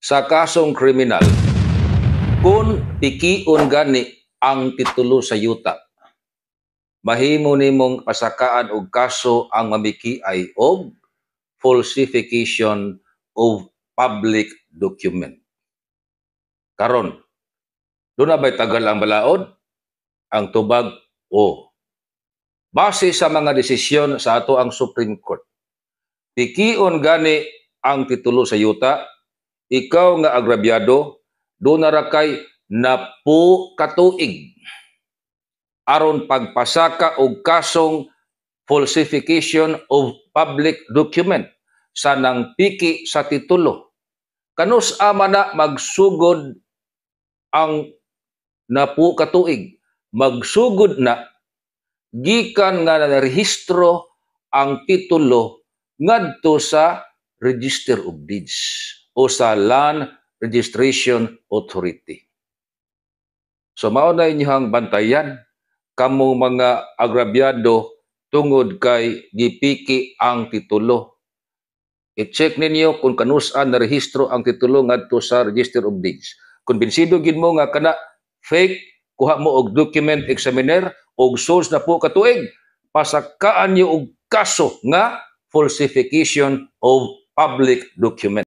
Sa kasong kriminal, kung pikion gani ang titulo sa yuta, mahimo nimong pasakaan og kaso ang mamikiay og falsification of public document. Karon, duna ba'y tagal ang balaod? Ang tubag, o. Base sa mga desisyon sa atoang Supreme Court, pikion gani ang titulo sa yuta, ikaw nga agrabyado, duna ra kay 10 ka tuig aron pagpasaka og kasong falsification of public document sa nang piki sa titulo. Kanus-a man na magsugod ang 10 ka tuig? Magsugod na gikan nga narehistro ang titulo ngadto sa Register of Deeds o sa Land Registration Authority. So mao na inyong bantayan kamong mga agrabyado tungod kay gipiki ang titulo. I-check ninyo kung kanus-a narehistro ang titulo ngadto sa Register of Deeds. Kumbinsido gid mo nga kana fake, kuha mo og document examiner og sulod 10 ka tuig, pasakaan niyo og kaso nga falsification of public document.